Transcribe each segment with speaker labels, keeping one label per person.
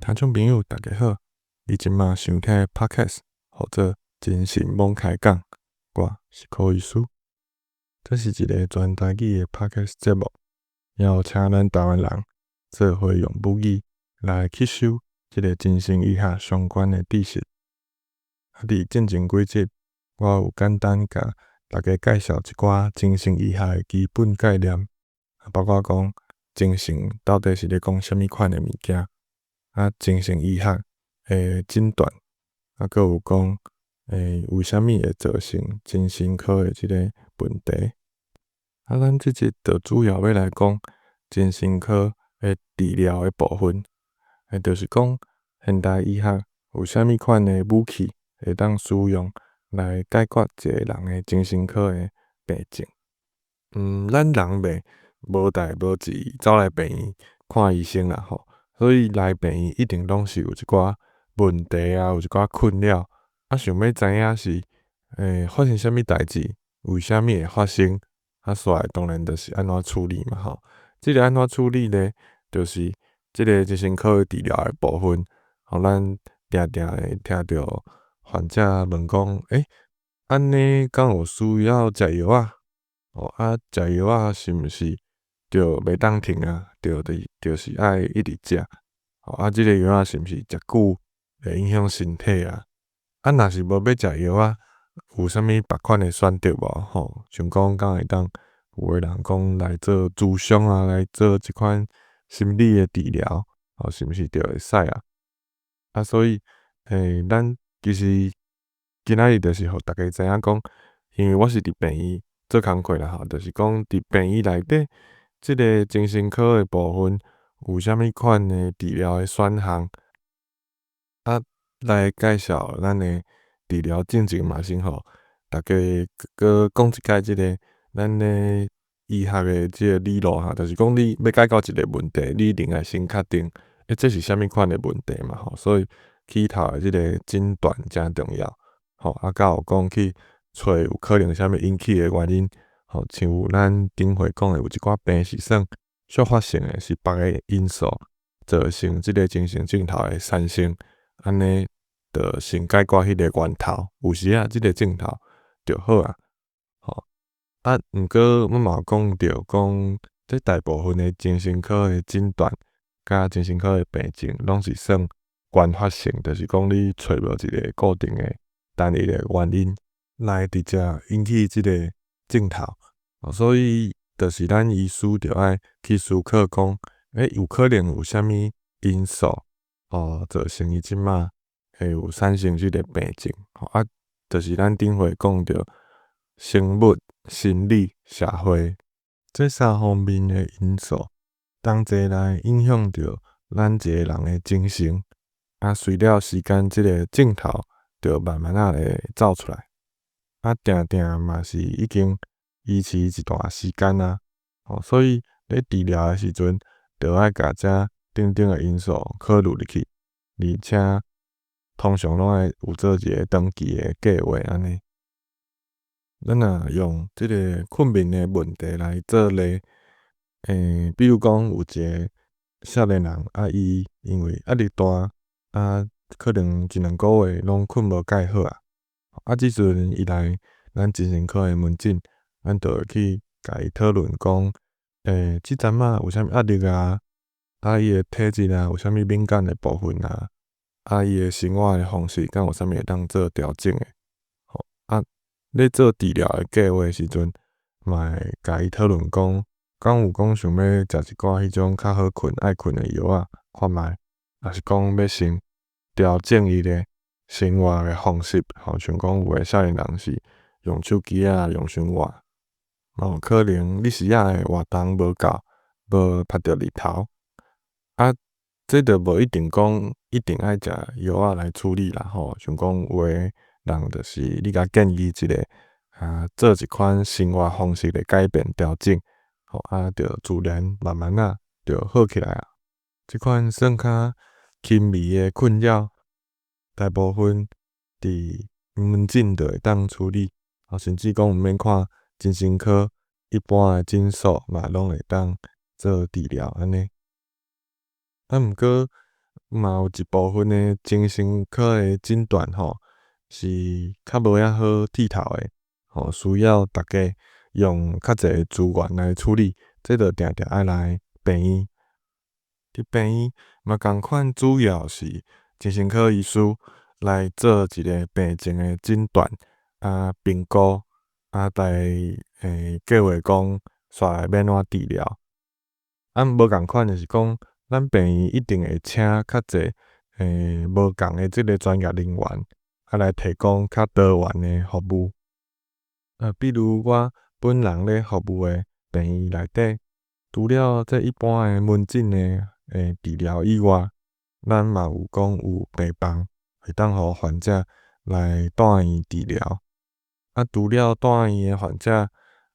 Speaker 1: 聽眾朋友，大家好！你這馬收聽的 Podcast 號做精神罔開講，我是柯醫師。這是一个全台語的 Podcast 節目，邀請咱台灣人做伙用母語來吸收這个精神醫學相關的知識。佇進前幾集，我有簡單共大家介紹一寡精神醫學的基本概念，包括講精神到底是咧講啥物款的物件，精神醫學的診斷，閣有講，為啥物會造成精神科的這个問題。咱這集就主要欲來講精神科的治療的部分，就是講現代醫學有啥物款的武器會當使用來解決一个人的精神科的病症。咱人袂無代無誌走來病院看醫生啦吼，所以來病院一定攏是有一寡問題啊，有一寡困擾，想欲知影是發生啥物代誌，為啥物會發生，煞來當然就是按怎處理嘛吼。這个按怎處理呢？就是這个精神科治療的部分，咱定定會聽著患者問講：按呢敢有需要食藥仔？食藥仔是毋是就袂當停啊？就是愛一直食。這个藥仔是毋是食久會影響身體啊？若是無欲食藥仔，有啥物別款的選擇無？吼，像講敢會當有的人講來做諮商啊，來做這款心理的治療，是毋是就會使啊？所以，咱其實今仔日就是予大家知影講，因為我是佇病院做工課啦吼，就是講佇病院內底，這个精神科的部分有啥物款的治療的選項？來介紹咱的治療進前嘛，先予大家閣講一擺這个咱的醫學的這个理路哈，就是講你欲解決一个問題，你一定愛先確定，這是啥物款的問題嘛吼，所以起頭的這个診斷誠重要，吼，閣有講去揣有可能啥物引起的原因，吼，像咱頂回講的有一寡病是算觸發性的，是別个因素造成這个精神症頭的產生，按呢，就先解決彼个源頭，有時仔這个症頭就好啊，吼。毋過阮嘛有講著講，這大部分的精神科的診斷佮精神科的病症，攏是算原發性，就是講你揣無一个固定的單一的原因來直接引起這个症頭，所以就是咱醫師著愛去思考講，有可能有啥物因素造成伊這馬會有產生這个病症，就是咱頂回講著生物、心理、社會這三方面的因素，同齊來影響著咱一个人的精神，隨了時間，這个症頭就慢慢仔會走出來，定定嘛是已經維持一段時間啊，所以咧治療的時陣，就愛共這等等的因素考慮入去，而且通常攏愛有做一个長期的計劃按呢。咱若用這个睏眠的問題來做例，比如講有一个少年人，伊因為壓力大，可能一兩个月攏睏無蓋好啊，這時陣伊來咱精神科的門診，咱就會去共伊討論講，這陣仔有啥物壓力啊？伊的體質啊，有啥物敏感的部分啊？伊的生活的方式敢有啥物會當做調整的？吼，咧做治療的計劃的時陣，嘛會共伊討論講，敢有講想欲食一寡彼種較好睏、愛睏的藥仔看覓，抑是講欲先調整伊的生活的方式，吼，像講有的少年人是用手機仔用傷晚，嘛有可能日時仔的活動無夠，無曬著日頭，這就無一定講一定愛食藥仔來處理啦吼，像講有的人就是你共建議一个做一款生活方式的改變調整，吼，就自然慢慢仔就好起來啊。這款算較輕微的困擾，大部分佇門診就會當處理，甚至講毋免看精神科，一般的診所嘛攏會當做治療按呢。毋過，嘛有一部分的精神科的診斷吼，是較無遐好剃頭的，吼，需要逐家用較濟資源來處理，這就定定愛來病院。佇病院嘛仝款，主要是精神科醫師來做一个病情的診斷啊評估啊，來計劃講煞來欲按怎治療。啊，無仝款就是講，咱病院一定會請較濟無仝的這个專業人員，啊來提供較多元的服務。比如我本人咧服務的病院內底，除了這一般的門診的治療以外，咱嘛有講有病房，會當予患者來住院治療。啊，除了住院的患者，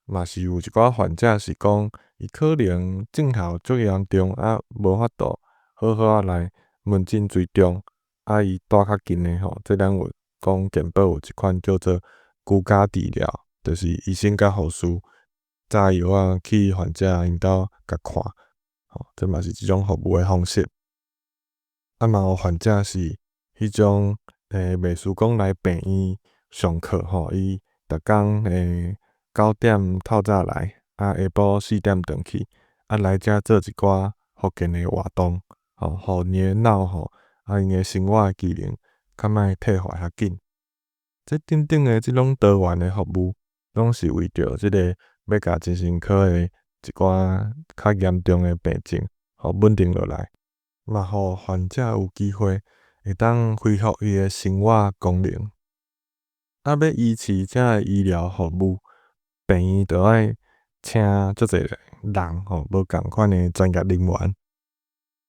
Speaker 1: 嘛是有一寡患者是講，伊可能症頭足嚴重，啊無法度好好仔來門診追蹤，啊伊蹛較近的吼，這咱有講健保有一款叫做居家治療，就是醫生佮護士載藥仔去患者𪜶兜共看，吼，這嘛是一種服務的方式。啊嘛有患者是彼種袂輸講來病院上課吼，伊逐工9點透早來，啊下晡4點轉去，啊來遮做一寡復健的活動，吼，予𪜶的腦吼，啊𪜶的生活的機能較莫退化遐緊。這等等的這種多元的服務，攏是為著這个欲共精神科的一寡較嚴重的病症，予穩定落來，嘛予患者有機會會當恢復伊的生活功能。啊，欲維持遮个醫療服務，病院著愛請足濟人吼，無仝款的專業人員。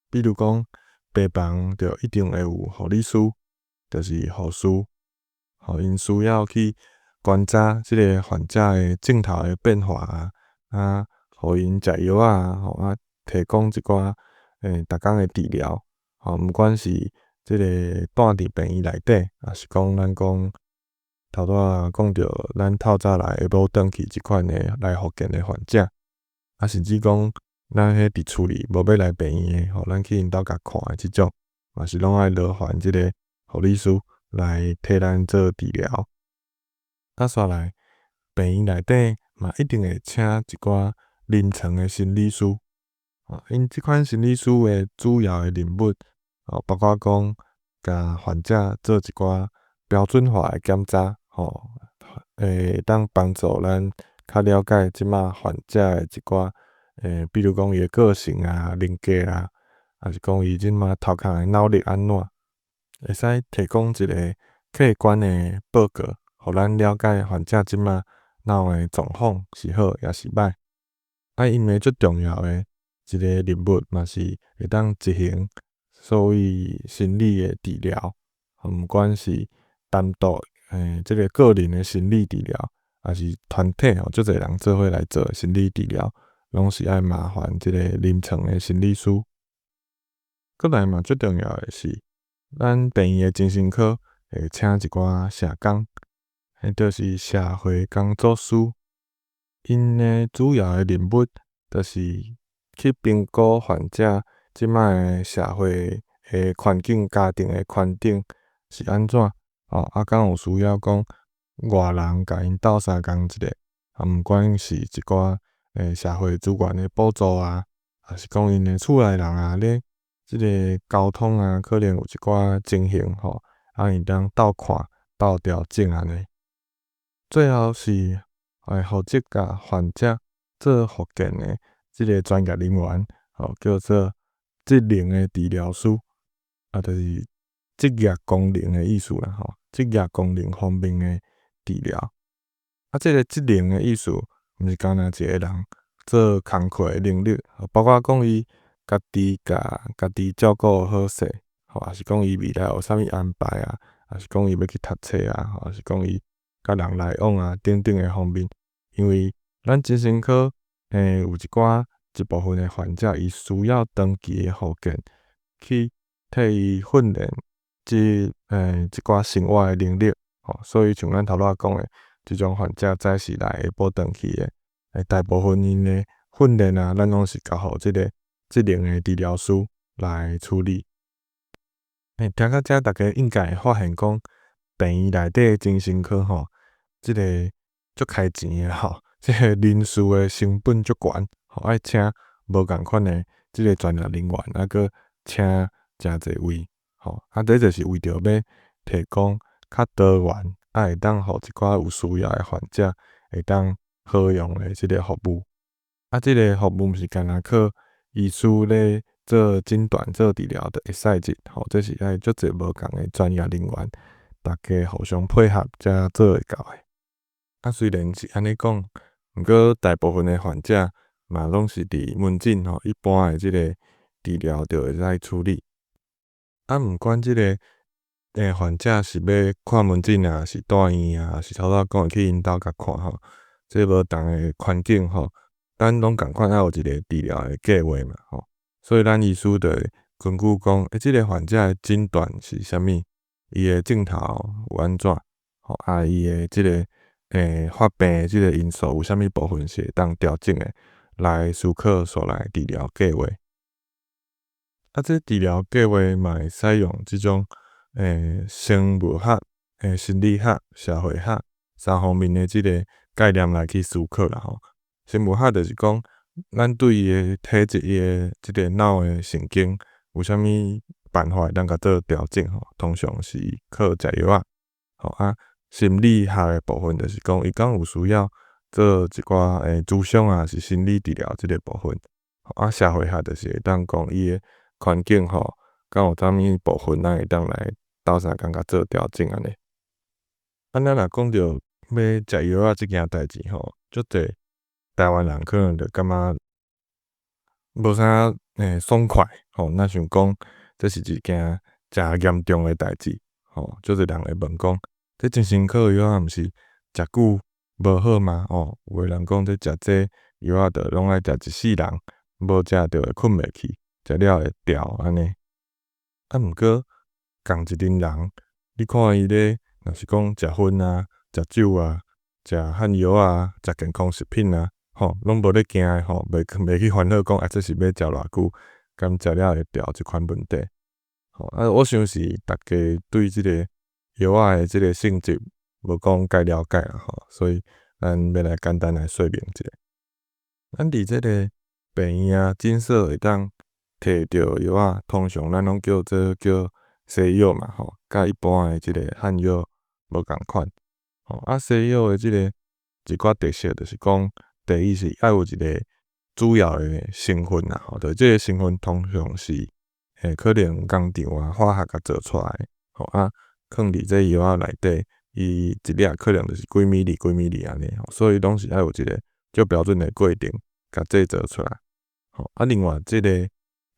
Speaker 1: 比如講，病房著一定會有護理師，就是護士，吼，𪜶需要去觀察這个患者的症頭的變化啊，啊，予𪜶食藥仔，吼啊，提供一寡逐工的治療，吼，毋管是這个蹛佇病院內底，抑是講咱講頭拄仔講著咱透早來下晡轉去這款的來復健的患者，啊，甚至講咱彼佇厝裡無欲來病院的，吼，咱去𪜶兜共看的這種，嘛是攏愛勞煩這个護理師來替咱做治療。啊，煞來病院內底嘛一定會請一寡臨床的心理師，𪜶這款心理師的主要的任務，包括講共患者做一寡標準化的檢查，吼，會當幫助咱較了解這馬患者的一寡，比如講伊的個性啊、人格啊，抑是講伊這馬頭殼的腦力按怎，會使提供一个客觀的報告，予咱了解患者這馬腦的狀況是好抑是䆀。啊，𪜶的最重要的一个任務，嘛是會當執行所謂心理的治療，毋管是單獨這个個人的心理治療，抑是團體吼，足濟人做伙來做心理治療，攏是愛麻煩這个臨床的心理師。閣來嘛，最重要的是，咱病院的精神科會請一寡社工，彼就是社會工作師。𪜶的主要的任務，就是去評估患者這擺的社會的環境、家庭的環境是按怎，吼，啊，敢有需要講外人共𪜶鬥相共一下，啊，毋管是一寡社會資源的補助啊，抑是講𪜶的厝內人啊，咧這个溝通啊，可能有一寡情形吼，啊，會當鬥看、鬥調整按呢。最後是會負責共患者做復健的這个專業人員，吼，叫做職能的治療師，啊，就是職業功能的意思啦，吼，職業功能方面的治療。啊，這个職能的意思，毋是干焦一个人做工課的能力，包括講伊家己共家己照顧好勢，吼，抑是講伊未來有啥物安排啊，抑是講伊欲去讀冊啊，抑是講伊佮人來往啊等等的方面。因為咱精神科有一寡一部分的患者，伊需要長期的復健，去替伊訓練這一寡生活的能力，吼，所以像咱頭拄仔講的，這種患者早時來下晡轉去的，大部分𪜶的訓練啊，咱攏是交予這个職能的治療師來處理。聽到遮，逐家應該會發現講，病院內底的精神科吼，這个足開錢的吼，這个人事的成本足懸，吼愛請無仝款的這个專業人員，啊閣請誠濟位，吼，啊這就是為著欲提供較多元，啊會當予一寡有需要的患者會當好用的這个服務。啊，這个服務毋是干焦靠醫師咧做診斷、做治療就會使得，吼，這是愛足濟無仝的專業人員，逐家互相配合才做會到的。啊，雖然是按呢講，毋過大部分的患者嘛攏是佇門診吼，一般的這个治療就會使處理。啊，毋管這个患者是欲看門診啊，是住院啊，抑是頭拄仔講的去𪜶兜共看吼，這無仝的環境吼，咱攏仝款愛有一个治療的計劃嘛吼。所以咱醫師就會根據講，這个患者的診斷是啥物，伊的症頭有按怎，吼，啊，伊的這个發病的這个因素有啥物部分是會當調整的，來思考紲來治療計劃。啊，這治療計劃嘛會使用這種生物學、心理學、社會學三方面的這个概念來去思考啦吼。生物學就是講，咱對伊的體質、伊的這个腦的神經有啥物辦法會當共做調整吼？通常是靠食藥仔。吼啊，心理學的部分就是講，伊敢有需要做一寡諮商啊，是心理治療這个部分。啊，社會學就是會當講伊的環境吼，敢有啥物部分咱會當來鬥相共共做調整按呢。啊，咱若講著欲食藥仔這件代誌吼，足濟台灣人可能就感覺無啥爽快吼，若想講這是一件誠嚴重的代誌吼，足濟人會問講，這精神科的藥仔毋是食久無好嗎？吼，有的人講這食這藥仔就攏愛食一世人，無食就會睏袂去，食了會掉按呢。啊，毋過仝一陣人，你看伊咧，若是講食薰啊、食酒啊、食漢藥啊、食健康食品啊，吼，攏無咧驚的吼，袂去煩惱講啊，這是欲食偌久，敢食了會掉這款問題。吼，啊，我想是逐家對這个藥仔的這个性質無講介了解啦吼，所以咱欲來簡單來說明一下。咱佇這个病院啊、診所會當提著藥仔，通常咱攏叫做叫西藥嘛吼，佮一般的這个漢藥無仝款。吼，啊，西藥的這个一寡特色就是講，第一是愛有一个主要的成分啦，吼，就這个成分通常是可能工廠啊、化學共做出來的，吼啊，囥佇這藥仔內底，伊一粒可能就是幾米厘、幾米厘按呢，所以攏是愛有一個足標準的過程，共製造出來。吼，啊，另外這个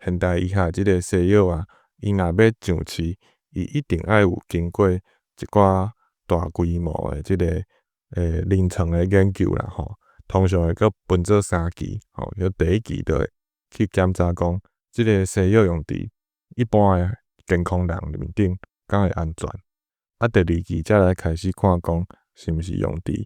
Speaker 1: 現代醫學這个西藥啊，伊若欲上市，伊一定愛有經過一寡大規模的這个臨床的研究啦，吼，通常會閣分做三期，吼，就第一期就會去檢查講，這个西藥用佇一般的健康人面頂敢會安全，啊，第二期才來開始看講是毋是用佇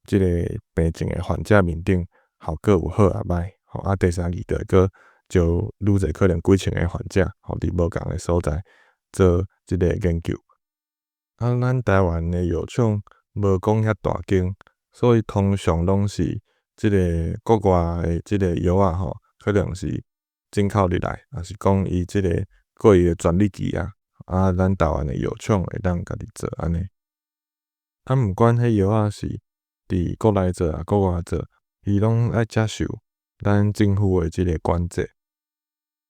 Speaker 1: 這个病症的患者面頂效果有好抑歹，吼，啊，第三期就會閣招愈濟可能幾千个患者，吼，佇無仝的所在做這个研究。啊，咱台灣的藥廠無講遐大間，所以通常攏是這个國外的這个藥仔吼，可能是進口入來，抑是講伊這个過伊的專利期啊，啊，咱台灣的藥廠會當家己做按呢。啊，毋管彼藥仔是佇國內做抑國外做，伊攏愛接受咱政府的這个管制。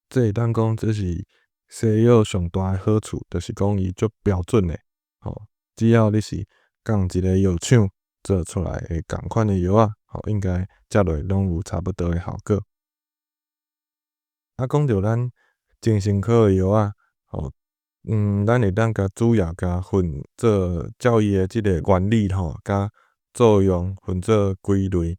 Speaker 1: 這會當講這是西藥上大的好處，就是講伊足標準的，吼，只要你是仝一个藥廠做出來的仝款的藥仔，吼，應該食落攏有差不多的效果。啊，講著咱精神科的藥仔，吼，咱會當共主要共分做照伊的這个原理吼，佮作用分做幾類。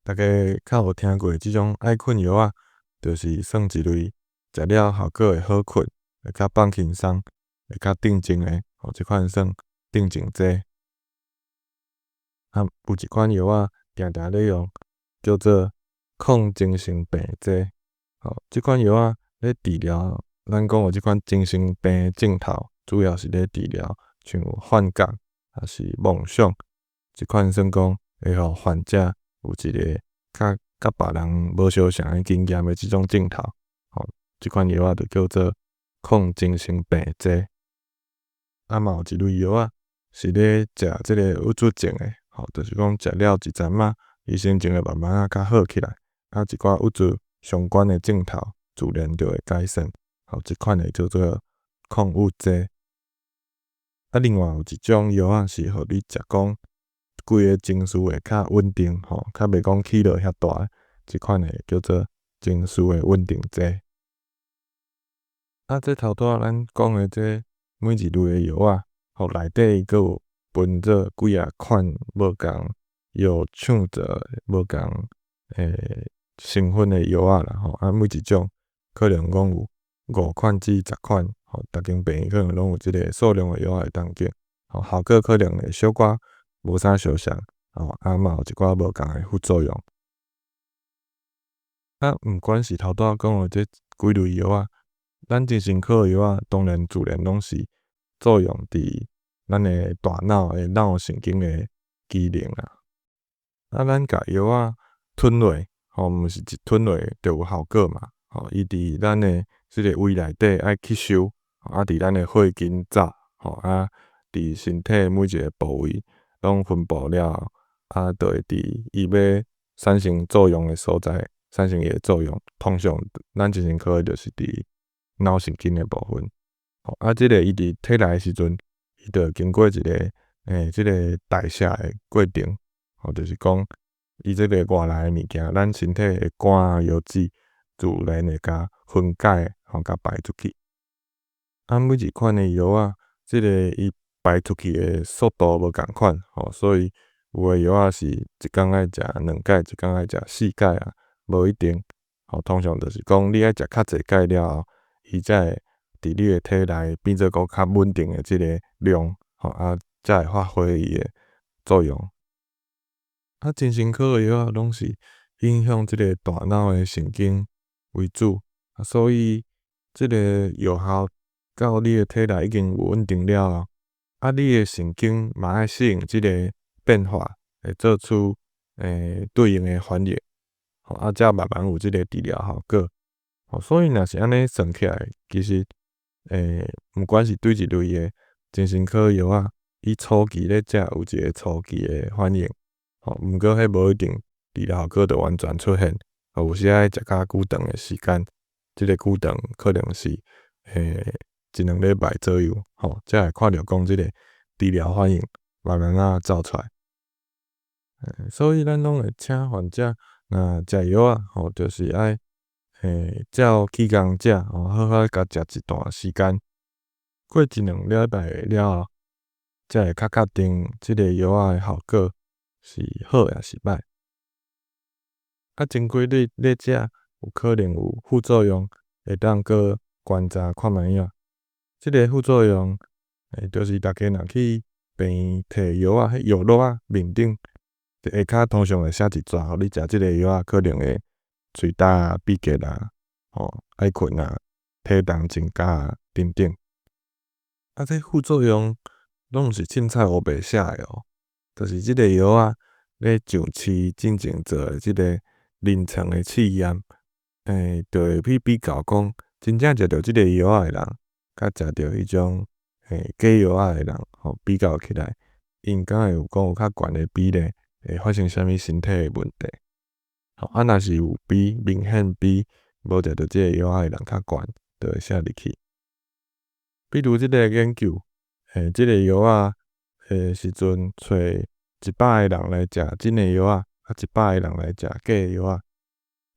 Speaker 1: 逐家較有聽過這種愛睏藥仔，就是算一類食了效果會好睏，會較放輕鬆，會較鎮靜的，吼，這款算鎮靜劑。啊，有一款藥仔定定咧用，叫做抗精神病劑。吼，這款藥仔咧治療咱講的這款精神病症頭，主要是咧治療像幻覺，抑是夢想，這款算講會予患者有一個較佮別人無相像的經驗的這種症頭，吼，這款藥仔就叫做抗精神病劑。啊，嘛有一類藥仔是咧食這個鬱卒症的，吼，就是講食了一陣仔，伊心情會慢慢仔較好起來，啊，一寡鬱卒相關的症頭自然就會改善，吼，這款的叫做抗鬱劑。啊，另外有一種藥仔是予你食講，規个情緒會較穩定，吼，較袂講起落遐大，這款的叫做情緒的穩定劑。啊，這頭拄仔咱講的這每一類的藥仔，吼，內底伊閣有分做幾仔款無仝藥廠做的無仝成分的藥仔啦，吼，啊，每一種可能講有五款至十款，吼，逐間病院可能攏有這个數量的藥仔會當揀，吼，效果可能會小可無啥相像，吼，啊嘛有一寡無仝的副作用。啊，毋管是頭拄仔講的這幾類藥仔，咱精神科的藥仔當然自然攏是作用佇咱的大腦的腦神經的機能啦。啊，咱共藥仔吞落，吼，毋是一吞落就有效果嘛，吼，伊佇咱的這个胃內底愛吸收，啊，佇咱的血經走，吼，啊，佇身體每一个部位攏分布了後，啊，就會佇伊欲產生作用的所在產生伊的作用。通常咱精神科的就是佇腦神經的部分。吼，啊，這个伊佇體內的時陣，伊就會經過一个這个代謝的過程，吼，就是講伊這个外來的物件，咱身體的肝啊、腰子自然會共分解，吼，共排出去。啊，每一款的藥仔，這个伊排出去的速度無仝款，吼，所以有的藥仔是一工愛食兩擺，一工愛食四擺啊，無一定。吼，通常就是講你愛食較濟擺了後，伊才會佇你的體內變做閣較穩定的這个量，吼，啊，才會發揮伊的作用。啊，精神科的藥仔攏是影響這个大腦的神經為主，啊，所以這个藥效到你的體內已經有穩定了後，啊，你的神經嘛愛適應這个變化，會做出對應的反應，吼，啊，才慢慢有這个治療效果。吼，所以若是按呢算起來，其實毋管是佗一類的精神科藥仔，伊初期咧食有一个初期的反應，吼，毋過彼無一定治療效果就完全出現，有時愛食較久長的時間，這个久長可能是一兩禮拜左右，吼，才會看著講這个治療反應慢慢仔走出來。所以咱攏會請患者若食藥仔，吼，就是愛照起工食，吼，好好共食一段時間，過一兩禮拜了後，才會較確定這个藥仔的效果是好抑是䆀。啊，正規咧咧食有可能有副作用，會當閣觀察看覓仔。這个副作用，就是逐家若去病院提藥仔，彼藥橐仔面頂，下跤通常會寫一逝，予你食這个藥仔可能會喙焦啊、秘結啊、吼愛睏啊、體重增加啊等等。啊，這副作用攏毋是凊彩烏白寫的哦，就是這个藥仔咧上市進前做的這个臨床的試驗，就會去比較講，真正食著這个藥仔的人，佮食著彼種假藥仔的人，吼比較起來，𪜶敢會有講有較懸的比例會發生啥物身體的問題。吼，啊，若是有比明顯比無食著這个藥仔的人較懸，就會寫入去。比如這个研究，這个藥仔的時陣，揣100个人來食真的藥仔，啊，100个人來食假的藥仔，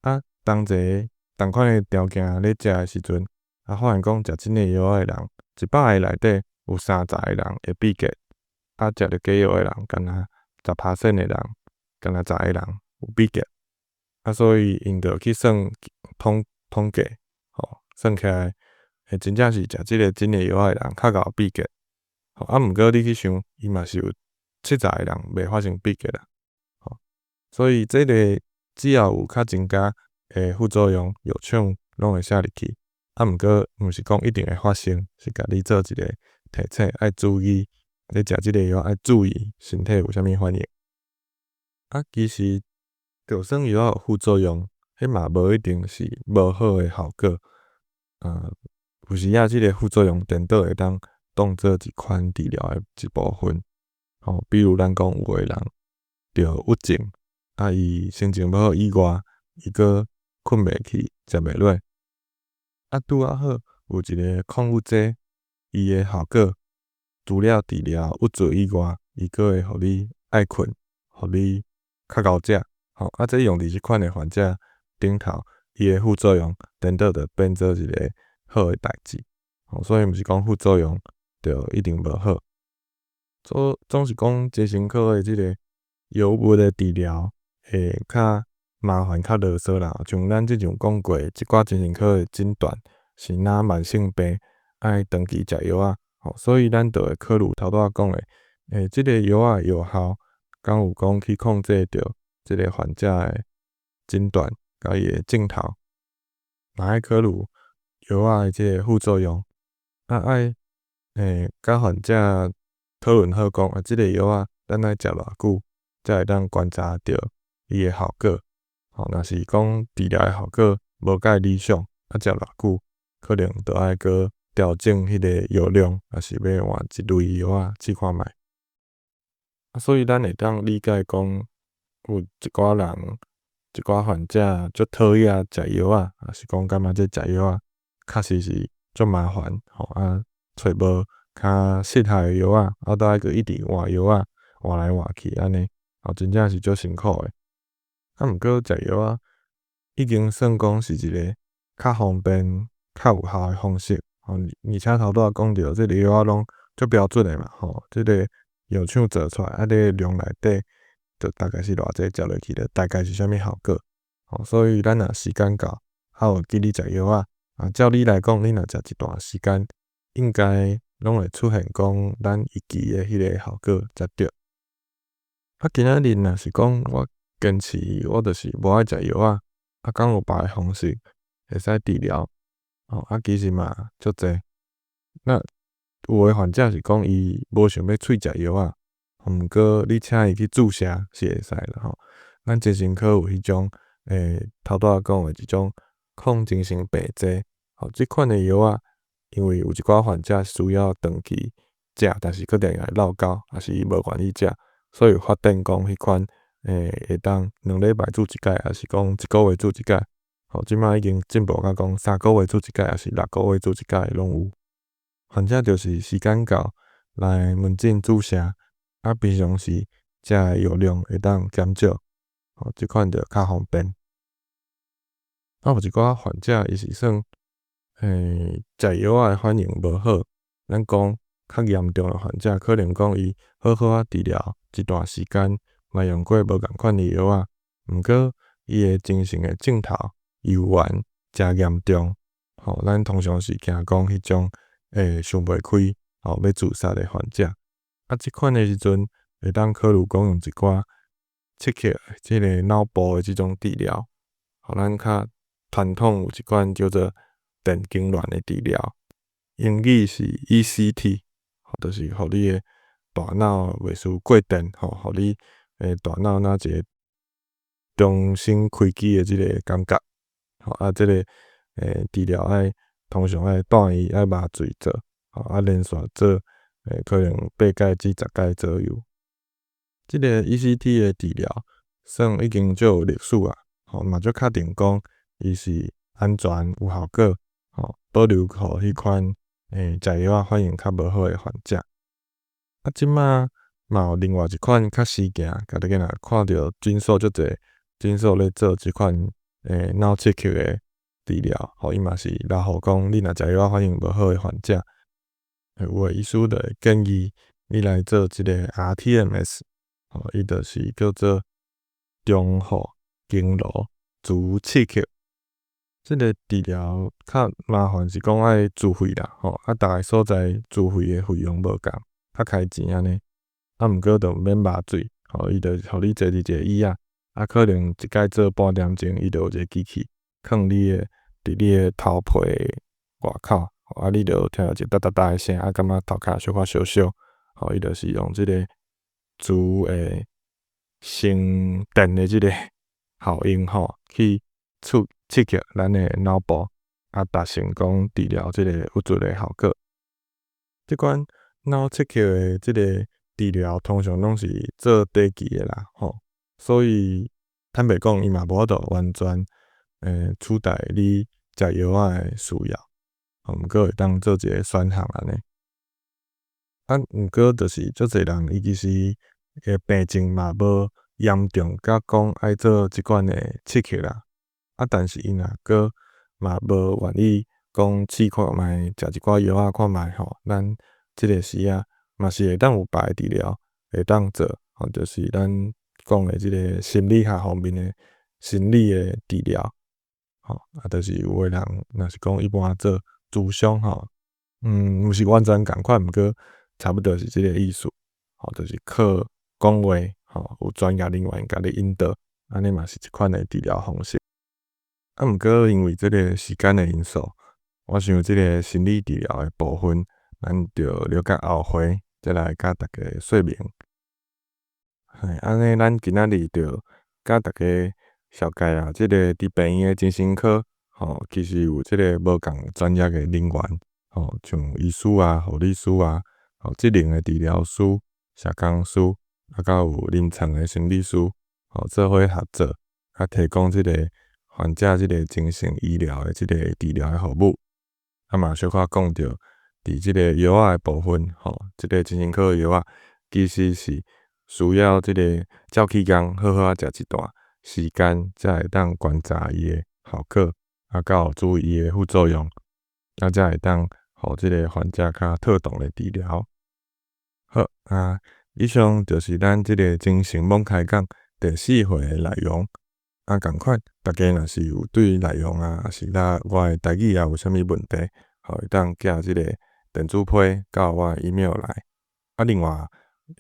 Speaker 1: 啊，同齊仝款的條件咧食的時陣，啊，發現講食真的藥仔的人，100个內底有30個人會秘結，啊，食著假藥的人，干焦10% 的人，干焦十个人有秘結，啊，所以𪜶就去算統統計，吼，算起來，真正是食這个真的藥仔的人較𠢕秘結，吼，啊，毋過你去想，伊嘛是有70個人袂發生秘結啦，吼，所以這个只要有較增加的副作用，藥廠攏會寫入去，啊，毋過毋是講一定會發生，是共你做一個提醒，愛注意，你食這個藥愛注意身體有啥物反應。啊，其實就算藥有副作用，彼嘛無一定是無好的效果。啊，有時仔這個副作用顛倒會當當做一款治療的一部分。吼，比如咱講有的人著鬱症，啊，伊心情無好以外，伊閣睏袂去，食袂落。啊，拄仔好有一個抗鬱劑，伊的效果除了治療鬱卒以外，伊閣會予你愛睏，予你較𠢕食。吼，啊，這用佇這款的患者頂頭，伊的副作用顛倒就變做一個好的代誌。吼，所以毋是講副作用就一定無好。總是講精神科的這個藥物的治療會較麻煩、較囉嗦啦。像咱之前有講過，一寡精神科的診斷是若慢性病，愛長期食藥仔，吼，所以咱就會考慮頭拄仔講的，這個藥仔的藥效，敢有講去控制著這個患者的診斷佮伊的症頭，嘛愛考慮藥仔的這個副作用，啊愛佮患者討論好講，啊，這個藥仔咱愛食偌久，才會當觀察著伊的效果。吼，若是講治療的效果無蓋理想，啊，食偌久可能就愛閣調整彼個藥量，抑是欲換一類藥仔試看覓。啊，所以咱會當理解講，有一寡人、一寡患者足討厭食藥仔，抑是講感覺這食藥仔確實是足麻煩，吼啊，揣無較適合的藥仔，啊，都愛閣一直換藥仔，換來換去按呢，吼，真正是足辛苦的。啊，毋過食藥仔已經算講是一個較方便、較有效的方式，吼，而且頭拄仔講著，這個藥仔攏足標準的嘛，吼，這個藥廠做出來，啊，你量內底就大概是偌濟，食落去就大概是啥物效果，吼，所以咱若時間到，還有記得食藥仔，啊，照理來講，你若食一段時間，應該攏會出現講咱預期的彼個效果才對。啊，今仔日若是講我堅持，我就是無愛食藥仔，啊，敢有別个方式會使治療？吼，啊，其實嘛足濟。那有的患者是講伊無想欲喙食藥仔，毋過你請伊去注射是會使啦吼。咱精神科有彼種，頭拄仔講的一種抗精神病劑，吼，這款的藥仔，因為有一寡患者需要長期食，但是閣定定會落狗，抑是伊無願意食，所以有發展講彼款，會當2禮拜注一擺，抑是講一個月注一擺。吼，這擺已經進步到講3個月注一擺，抑是6個月注一擺攏有。患者就是時間到來門診注射，啊，平常時食的藥量會當減少，吼，這款就較方便。啊，有一寡患者伊是算，食藥仔的反應無好，咱講較嚴重的患者，可能講伊好好仔治療一段時間，嘛用過無仝款的藥仔，毋過伊的精神的症頭猶原誠嚴重，吼，咱通常是驚講彼種想袂開，吼，欲自殺的患者，啊，這款的時陣會當考慮講用一寡刺激這个腦部的這種治療，予咱較傳統有一款叫做電痙攣的治療，英語是 ECT，就是予你的大腦袂輸過電，吼，予你的大腦若一個重新開機的這个感覺，吼，啊，這個治療愛通常愛住院愛麻醉做，吼，啊連續做可能8擺至10擺左右。這个 ECT 的治療算已經足有歷史啊，吼嘛足確定講伊是安全有效果，吼保留予彼款食藥仔反應較無好的患者。啊，這擺嘛有另外一款較新穎，共大家若看著診所足濟診所咧做這款腦刺激的治療，吼伊嘛是來予講你若食藥仔反應無好的患者，有的醫師就會建議你來做這个 rTMS，吼伊就是叫做中後經顱磁刺激。這个治療較麻煩是講愛自費啦，吼啊，逐个所在自費的費用無仝，較開錢按呢。啊，毋過就毋免麻醉，吼伊就予你坐佇一个椅仔，啊，可能一擺做半點鐘，伊就有一个機器囥你的佇你的頭皮外口，啊，你就聽著一個噠噠噠的聲，啊，感覺頭殼小可燒燒，吼，伊就是用這個磁的生電的這個效應吼，去刺激咱的腦部，啊，達成講治療這個鬱卒的效果。這款腦刺激的這個治療，通常攏是做短期的啦，吼，所以坦白講，伊嘛無法度完全取代你食藥仔的需要，毋過會當做一個選項按呢。啊，毋過就是足濟人伊其實的病症嘛無嚴重甲講愛做這款的刺激啦，啊，但是伊若閣嘛無願意講試看覓食一寡藥仔看覓吼，咱這個時仔嘛是會當有別的治療會當做，吼，就是咱講的這個心理學方面的心理的治療，吼，啊，就是有的人若是講伊無做諮商吼，毋是完全仝款，毋過差不多是這個意思，吼，就是靠講話，吼，有專業人員共你引導，按呢嘛是一款的治療方式。啊，毋過因為這個時間的因素，我想這個心理治療的部分，咱就留較後回再來共大家說明。嘿，按呢，咱今仔日就共大家紹介啊，這個佇病院的精神科，吼，其實有這個無仝專業的人員，吼，像醫師啊、護理師啊，吼，職能的治療師、社工師，啊，閣有臨床的心理師，吼，做伙合作，啊，提供這個患者這個精神醫療的這個治療的服務。啊嘛，小可講著，佇這個藥仔的部分，吼，這個精神科的藥仔其實是需要這個照起工好好仔食一段時間，才會當觀察伊的效果，啊，閣有注意伊的副作用，啊，才會當予這個患者較妥當的治療。好，啊，以上就是咱這個精神罔開講第四回的內容。啊，仝款，大家若是有對內容啊，抑是啦我的台語啊有啥物問題，吼，會當寄這個電子批到我的 email 來。啊，另外，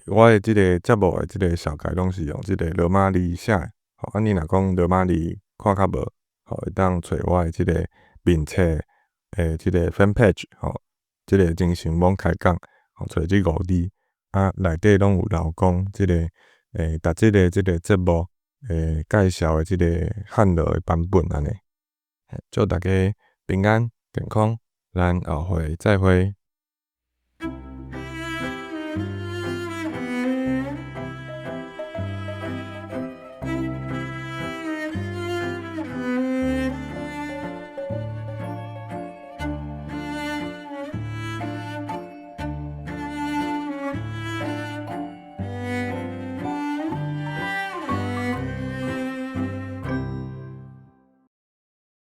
Speaker 1: 我的這個節目的這個紹介攏是用這個羅馬字寫的，吼，啊，你若講羅馬字看較無，吼，會當揣我的這個面冊的這個 fan page，吼，這個精神罔開講，吼，揣這五字，啊，內底攏有留講這個逐集的這個節目介紹的這個漢羅的版本按呢。祝大家平安健康，咱後回再會。